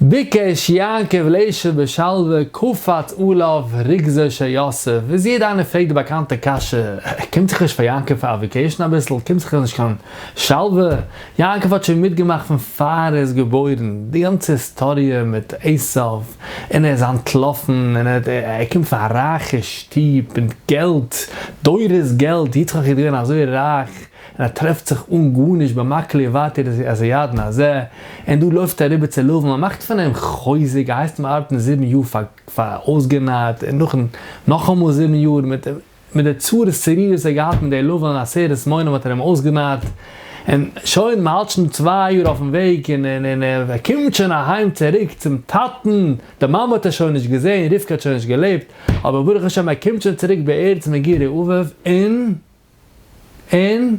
ביקש יעקב לישב בשלווה קפץ עליו רוגזו של יוסף, איז יעדע איינער פרעגט די באקאנטע קשיא, קומט זיך נישט פאר יעקב פאר א vacation אביסל? קומט זיך נישט קיין שלווה? יעקב האט שוין מיטגעמאכט פון פאר ער איז געבוירן, די גאנצע היסטאריע מיט עשיו, און ער איז אנטלאפן, און ער קומט פון א רייכע שטוב מיט געלט, דורות געלט, יצחק איז געווען אזוי רייך, און ער טרעפט זיך אן גארנישט במקלי ווייטער איז א ידען הזה, און דא לויפט ער אריבער צו לבן, מען מאכט פון אים חוזק, ער הייסט אים ארבעטן זיבן יאר פאר פאר אויסגענארט, און נאכן נאכאמאל זיבן יאר מיט מיט די צרות צרורות וואס ער האט געהאט מיט די לבן עשרת מונים האט ער אים אויסגענארט, און שוין מען האלט שוין צוויי יאר אויפן וועג און און און ער קומט שוין אהיים צוריק צום טאטן, די מאמע האט ער שוין נישט געזען, רבקה האט שוין נישט געלעבט, אבער ברוך השם ער קומט שוין צוריק בארץ מגורי אביו, און. און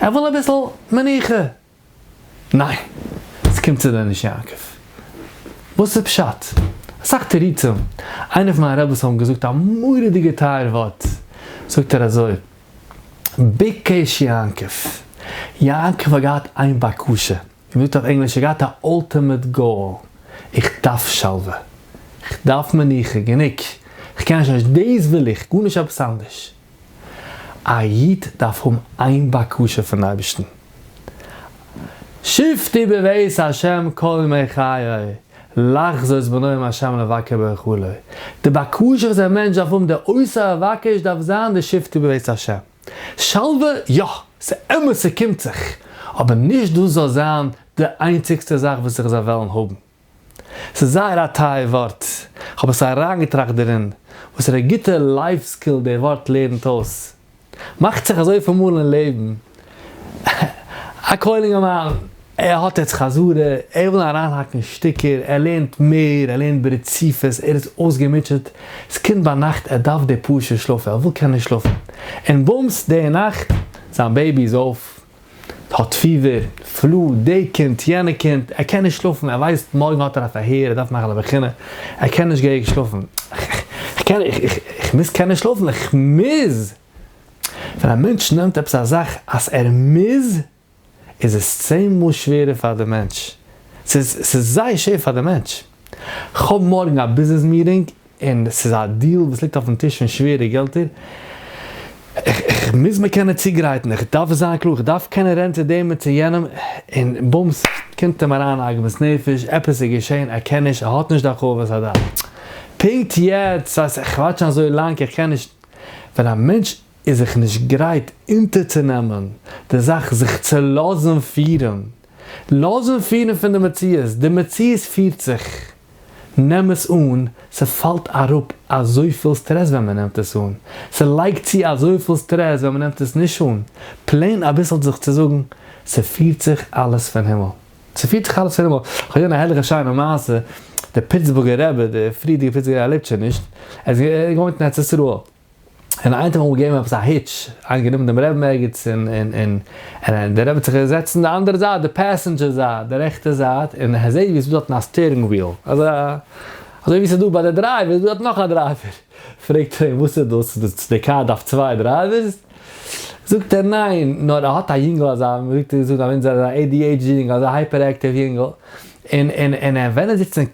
ער וויל אביסל מנוחה. ניין, ס'קומט צו דיר נישט יעקב. וואס איז פשט? אסאך תירוצים. איינער פון מיינע רעבעס האבן געזאגט א מורא'דיגע טייער ווארט. זאגט ער אזוי, ביקש יעקב. יעקב האט געהאט איין בקשה. ווי מ'זאגט אויף ענגליש, ער האט געהאט א ultimate goal. איך דארף שלווה. איך דארף מנוחה. גענוג. איך קען שוין נישט. דאס וויל איך. גארנישט עפעס אנדערש. א איד דארף האבן איין בקשה פון אייבערשטן, שבתי בבית ה' כל ימי חיי, לחזות בנועם ה' לבקר בהיכלו. די בקשה וואס א מענטש דארף האבן, די עושה אבקש דארף זיין די שבתי בבית ה'. שלווה, יא, ס'אמת ס'קומט זיך, אבער נישט דאס זאל זיין די איינציגסטע זאך וואס איך זאל וועלן האבן. ס'איז זייער א טייער ווארט, כ'האב עס אריינגעטראכט דערין, וואסערע גוטע life skill די ווארט לערנט אויס. מאכט זיך אזויפיל מאל אין לעבן, א כולל אינגערמאן, ער האט יעצט חזרה, ער וויל אריינהאקן שטיקער, ער לערנט מער, ער לערנט ברציפות, ער איז אויסגעמוטשעט, ס'קומט ביינאכט ער דארף די פאר שעה שלאף, ער וויל קענען שלאפן, און בומס די נאכט, זיין baby איז אויף, האט פיבער, flu, די קינד, יענע קינד, ער קען נישט שלאפן, ער ווייסט מארגן האט ער א פארהער, ער דארף מאכן א בחינה, ער קען נישט געהעריג שלאפן, איך קען, איך מוז קענען שלאפן, איך מוז! ווען א מענטש נעמט עפעס א זאך אז ער מוז, איז עס צען מאל שווערער פאר די מענטש, ס'איז ס'איז זייער שווער פאר די מענטש. כ'האב מארגן א ביזנעס meeting, און ס'איז א deal וואס ליגט אויפן טיש פון שווערע געלטער, איך מוז מיר קענען צוגרייטן, איך דארף זיין קלאר, איך דארף קענען רעדן צו דעם און צו יענעם, און בומס, קומט אים אריין א עגמת נפש, עפעס איז געשען, ער קען נישט, ער האט נישט די הרחבת הדעת. פונקט יעצט, ס'הייסט איך ווארט שוין אזוי לאנג, איך קען נישט. ווען א מענטש איז זיך נישט גרייט אונטערצונעמען די זאך, זיך צו לאזן פירן, לאזן פירן פון די מציאות, די מציאות פירט זיך, נעם עס אן, ס'פאלט אראפ אזויפיל סטרעס ווען מ'נעמט עס אן, ס'לייגט צו אזויפיל סטרעס ווען מ'נעמט עס נישט אן, plain אביסל זיך צו זאגן, ס'פירט זיך אלעס פון הימל, ס'פירט זיך אלעס פון הימל, כ'האב געזען א הערליכע שיינע מעשה, דער פיטסבורגער רבי, דער פריערדיגער פיטסבורגער רבי, ער לעבט שוין נישט, ער איז געוואוינט אין ארץ ישראל, און איינער האט אים אמאל געגעבן עפעס א היטש, איינער גענומען דעם רעבן ערגעץ און און און און דער רבי האט זיך געזעצט אין די אנדערע זייט, די passenger זייט, די רעכטע זייט, און ער זעט ווי עס איז דא דארטן א steering wheel, אזא אזוי ווי עס איז דא ביי די driver איז דא דארט נאך א driver, פרעגט ער אים וואס איז דאס, די קאר דארף צוויי drivers? זאגט ער ניין, נאר ער האט א יונגל אזא, מען זאגט אויף אונז אזא ADHD יונגל, אזא hyperactive יונגל, און און און ווען ער זיצט אין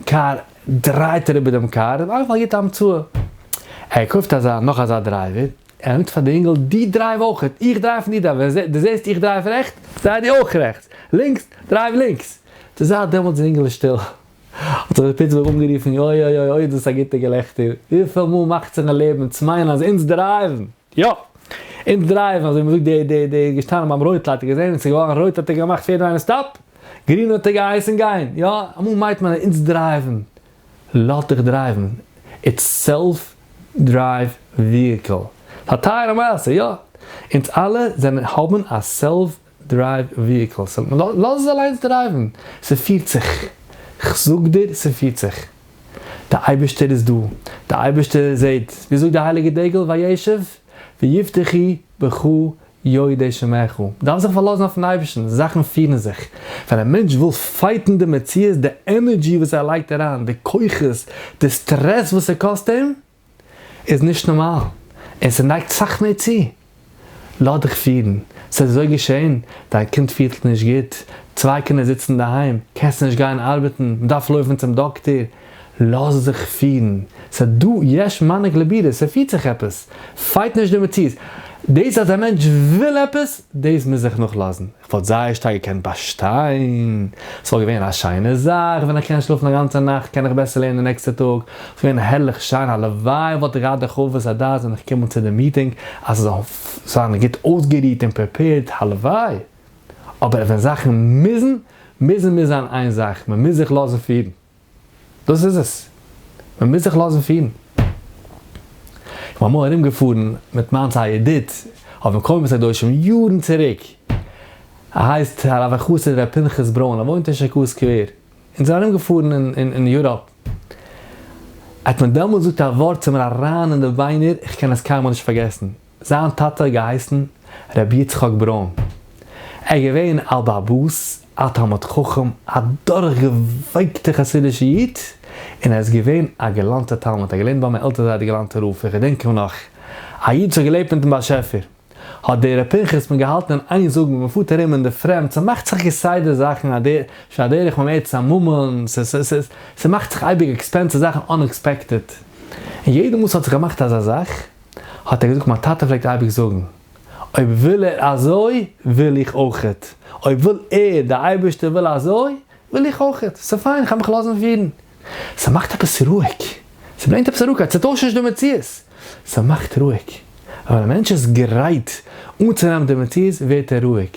קאר דרייט ער איבער דעם קאר, איז אלעמאל א גוטע המצאה. ער קויפט אזא נאך אזא driver, ער זאגט פאר די אינגל דו drive אויכעט, איך drive און דו drive, ווען דו זעסט איך drive רעכטס, דריי דו אויך רעכטס, לינקס, drive לינקס. די זייט דעמאלטס איז די אינגעלע שטיל. האט זיך די פיטסבורג אנגערופן, אוי אוי אוי אוי איז דאס א גוטע געלעכטער, וויפיל מאל מאכט זיך אין לעבן צו מיינען אז אונז דרייוון, יא! אונז דרייוון, אזוי ווי מ'זאגט די די די איז געשטאנען ביים רויט light האט געזען עס איז געווארן רויט האט ער געמאכט פאר יעדעם איינעם stop! גרין האט ער געהייסן גיין, יא, אמאל מיינט מען אז אונז דרייוון, לאז דיך דרייוון, it's self drive vehicle, ס'איז א טייערע מעשה, יא, אונז אלע זענען האבן א self drive vehicle, לאז עס אליינס דרייוון, ס'פירט זיך, כ'זאג דיר ס'פירט זיך, די אייבערשטער איז דא, די אייבערשטער זעט, ווי זאגט די הייליגע דגל וישב ויבטחו בך יודעי שמך, מ'דארף זיך פארלאזן אויפן אייבערשטן, זאכן פירן זיך, ווען א מענטש וויל פייטן די מציאות, די energy וואס ער לייגט אריין, די כוחות, די סטרעס וואס ס'קאסט אים, איז נישט נארמאל, און ס'נייגט סאך מער צו. לאז דיך פירן, ס'איז אזוי געשען, דיין קינד פילט נישט גוט, צוויי קינדער זיצן אינדערהיים, קענסט נישט גיין ארבעטן, מ'דארף לויפן צום דאקטער, לאז זיך פירן, ס'איז דא יש מנהיג לבירה, ס'פירט זיך עפעס, fight נישט די מציאות, דאס אז א מענטש וויל עפעס, דאס מוז זיך נאכלאזן, איך וואלט זייער שטארק געקענט באשטיין, ס'וואלט געווען א שיינע זאך, ווען איך קען שלאפן א גאנצע נאכט קען איך בעסער לערנען די נעקסטע טאג, ס'וואלט געווען הערליך שיין, הלוואי וואלט איך געהאט די הרחבת הדעת ווען איך קום אן צו די מיטינג אז ס'זאל זיין גוט אויסגערוהט און prepared, הלוואי! אבער ווען זאכן מוזן, מוזן מוז זיין איין זאך, מען מוז זיך לאזן פירן. דאס איז עס. מען מוז זיך לאזן פירן. איך בין אמאל ארומגעפארן מיט מיינס א ידיד אויף מקומות הקדושים יארן צוריק. ער הייסט הרב החסיד ר' פנחס ברוין, ער וואוינט אין שיכון סקווער. אונז זענען ארומגעפארן אין יוראפ. האט מען דעמאלטס געזאגט א ווארט צו מיר אריין אין די ביינער, איך קען עס קיינמאל נישט פארגעסן. זיין טאטע האט געהייסן רבי יצחק ברוין, ער איז געווען א בעל הבית, א תלמיד חכם, א דורכגעווייקטע חסידישע איד, און ער איז געווען א געלאנטע תלמיד, ער האט געלערנט ביי מיין עלטער זיידע געלאנטע רב, איך געדענק אים נאך, א איד וואס האט געלעבט מיטן באשעפער, האט דער ר' פנחס מיר געהאלטן אין איין זאגן, ווען מ'פארט ארום אין די פרעמד, ס'מאכט זיך כסדר זאכן, שהדרך ממארת הממון, ס'מאכט זיך אייביג expensive זאכן unexpected, און יעדע מאל ס'האט זיך געמאכט אזא זאך, האט ער געזאגט מיין טאטע פלעגט אייביג זאגן, אויב וויל ער אזוי וויל איך אויכעט, אויב וויל ער, די אייבערשטער וויל אזוי, וויל איך אויכעט, ס'פיין איך האב מיך לאזן פירן. ס'מאכט עפעס רואיג, ס'ברענגט עפעס א רואיגקייט, ס'טוישט נישט די מציאות, ס'מאכט רואיג. ווען א מענטש איז גרייט אנצונעמען די מציאות ווערט ער רואיג.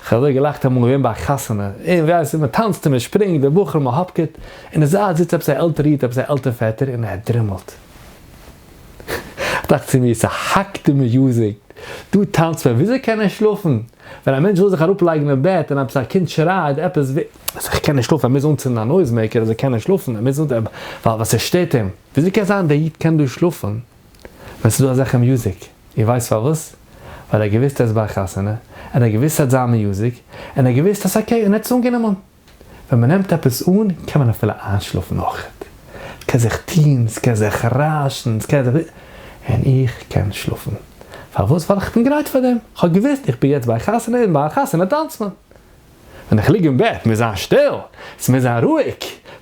כ'האב אזוי געלאכט אמאל געווען ביי א חתונה, און ווייסט מ'טאנצט און מ'שפרינגט, די בחורים מ'האפקעט, אין די זייט זיצט עפעס א עלטערע איד, עפעס א עלטער פעטער און ער דרימלט. כ'טראכט צו מיר, ס'האקט די music, דא טאנצט מען, וויאזוי קען ער שלאפן? ווען א מענטש וויל זיך אראפלייגן אין בעט און עפעס א קינד שרייט עפעס, איך קען נישט שלאפן, ער מוז אנצינדן א noise maker אז ער קען נישט שלאפן, ער מוז אנצינדן, ווייל ס'שטערט אים. וויאזוי קען זיין דער איד קען דא שלאפן ווען ס'איז דא אזעלכע music? איר ווייסט פארוואס? ווייל ער האט געוואוסט ער איז ביי א חתונה, און ער האט געוואוסט ס'וועט זיין music, און ער האט געוואוסט אז ס'אקעי, און ער האט עס אנגענומען. ווען מען נעמט עפעס אן קען מען אפילו איינשלאפן אויכעט, ס'קען זיך טוהן, ס'קען זיך רעש'ן, ס'קען זיך, און איך קען שלאפן. פארוואס? ווייל איך בין גרייט פאר דעם, כ'האב געוואוסט איך בין יעצט ביי א חתונה און ביי א חתונה טאנצט מען. ווען איך ליג אין בעט מוז זיין שטיל, ס'מוז זיין רואיג,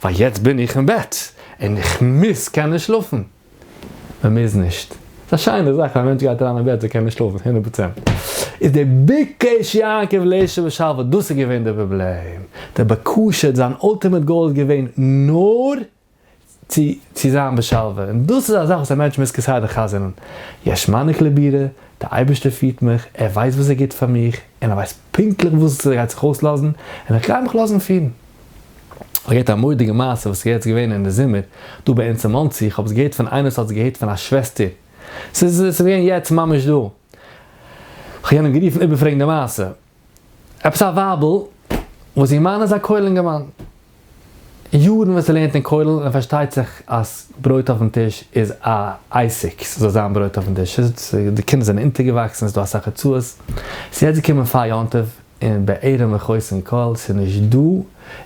ווייל יעצט בין איך אין בעט און איך מוז קענען שלאפן. מען מוז נישט. ס'איז א שיינע זאך ווען א מענטש גייט אריין אין בעט זאל קענען שלאפן 100%. איז דער ביקש יעקב לישב בשלווה, דאס איז געווען דער פראבלעם. דער בקשה, זיין ultimate goal איז געווען נאר צו צו זיין בשלווה. און דאס איז א זאך וואס א מענטש מוז כסדר חזר'ן. יש מנהיג לבירה, דער אייבערשטער פירט מיך, ער ווייסט וואס איז גוט פאר מיך, און ער ווייסט פונקטליך וואס עס גייט זיך אויסלאזן, און איך גיי מיך לאזן פירן. כ'האב געהערט א מורא'דיגע מעשה וואס איז יעצט געווען אין די זומער דא ביי אונז אין מאנסי, כ'האב עס געהערט פון איינער וואס האט עס געהערט פון א שוועסטער, ס'איז ס'איז געווען יעצט ממש דא, כ'האב יענעם גערופן איבערפרעגן די מעשה, עפעס א ווייבל וואס איר מאן איז א כולל אינגערמאן, יארן וואס ער לערנט אין כולל און פארשטייט זיך אז ברויט אויפן טיש איז א עסק, ס'זאל זיין ברויט אויפן טיש, די קינדער זענען אונטערגעוואקסן, ס'איז דא אסאך הוצאות, ס'איז יעצט געקומען פאר יום טוב, און בעירום וחוסן כל, ס'איז נישט דא,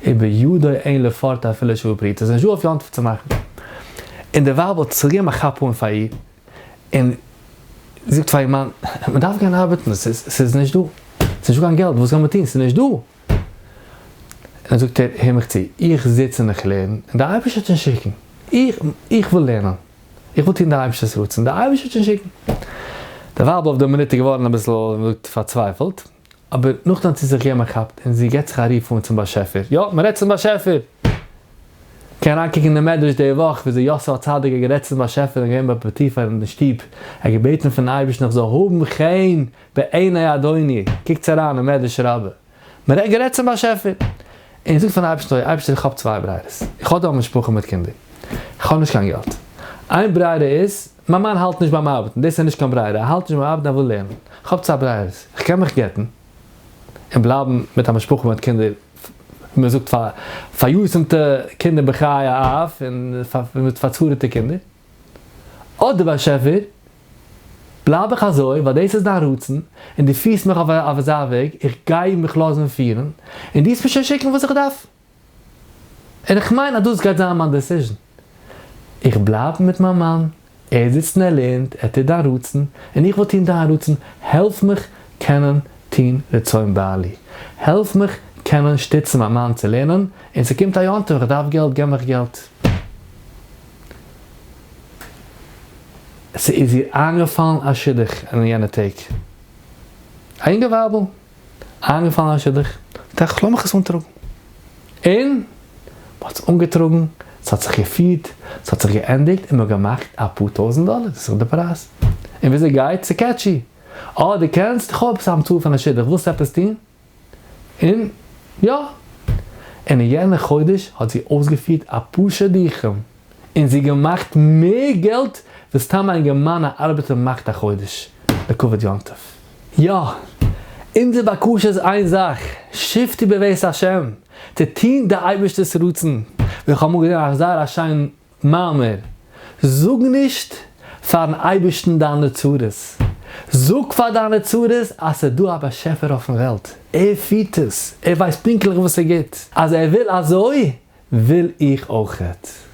ובידו אין לפורט אפילו שווה פרוטה, ס'איז נישט דא אויף יום טוב צו מאכן. און די ווייב האט זיך געגעבן א כאפ אן פאר איר, און זאגט פאר איר מאן, מען דארף גיין ארבעטן, ס'איז נישט דא, ס'איז נישט דא קיין געלט, וואס גיימער טון, ס'איז נישט דא. און זאגט ער, הער מיך צו, איך זיץ און איך לערן, און דער אייבערשטער וועט שוין שיקן, איך, איך וויל לערנען, איך וויל טון דער אייבערשטער'ס רצון, דער אייבערשטער וועט שוין שיקן. די ווייב אויף די מינוט איז געווארן אביסל, ווי מ'זאגט, פארצווייפלט, אבער נאכדעם האט זי זיך געגעבן א כאפ און זי געבט זיך א רוף אן צום באשעפער, יא, מען רעדט צום באשעפער! קען אריינקוקן אין די מדרש די וואך וויאזוי יוסף הצדיק האט גערעדט צום באשעפער און געווען ביי פוטיפר אין די שטוב, ער האט געבעטן פון אייבערשטן איך זאל האבן חן בעיני אדוני, קוקטס אריין אין מדרש רבה, מען רעדט גערעדט צום באשעפער, און זאגט פארן אייבערשטן אוי אייבערשטער איך האב צוויי ברירות, איך האב דא א משפחה מיט קינדער, איך האב נישט קיין געלט, איין ברירה איז, מיין מאן האלט נישט ביים ארבעטן, דאס איז נישט קיין ברירה, ער האלט נישט ביים ארבעטן ער וויל לערנען, איך האב צוויי ברירות, איך קען מיך גט'ן און בלייבן מיט א משפחה מיט קינדער, ווי מען זאגט פאריתומ'טע קינדער בחיי האב און מיט פארצרה'טע קינדער, אדער באשעפער, בלייב איך אזוי ווייל דאס איז דיין רצון און דו פירסט מיך אויף אזא וועג, איך גיי מיך לאזן פירן און דו וועסט מיר שוין שיקן וואס איך דארף. און איך מיין אז דאס גייט זיין מיין decision. איך בלייב מיט מיין מאן. ער זיצט און ער לערנט, ער טוט דיין רצון, און איך וויל טון דיין רצון, העלף מיך קענען טון רצון בעלי, העלף מיך קענען שטיצן מיין מאן צו לערנען, און ס'קומט א יום טוב, איך דארף געלט, געב מיך געלט. ס'איז איר איינגעפאלן א שידוך אין יענע טעג. א יונגע ווייבל, איינגעפאלן א שידוך, טראכט איך לאמיך עס אנטראגן. און מ'האט עס אנגעטראגן, ס'האט זיך געפירט, ס'האט זיך געענדיגט און מ'האט געמאכט אפאר טויזנט דאלער, דאס איז דאך די פרייז. און וויאזוי גייט? ס'קעטשי. אה, דו קענסט? איך האב עפעס א המצאה פון א שידוך, ווילסט עפעס טון? און יא, און אין יענע חודש האט זי אויסגעפירט אפאר שידוכים, און זי געמאכט מער געלט ווי סתם א אינגערמאן א ארבעטער מאכט א חודש לכבוד יום טוב. יא, אונזער בקשה איז איין זאך, שבתי בבית השם, צו טון די אייבערשטער'ס רצון, ווי איך האב אמאל געזען א זייער א שיין מאמר, זאג נישט פארן אייבערשטן דיינע צרות, זאג פאר דיינע צרות אז ס'איז דא א באשעפער אויפן וועלט, ער פירט עס, ער ווייסט פונקטליך וואס איז גוט, אז ער וויל אזוי, וויל איך אויכעט.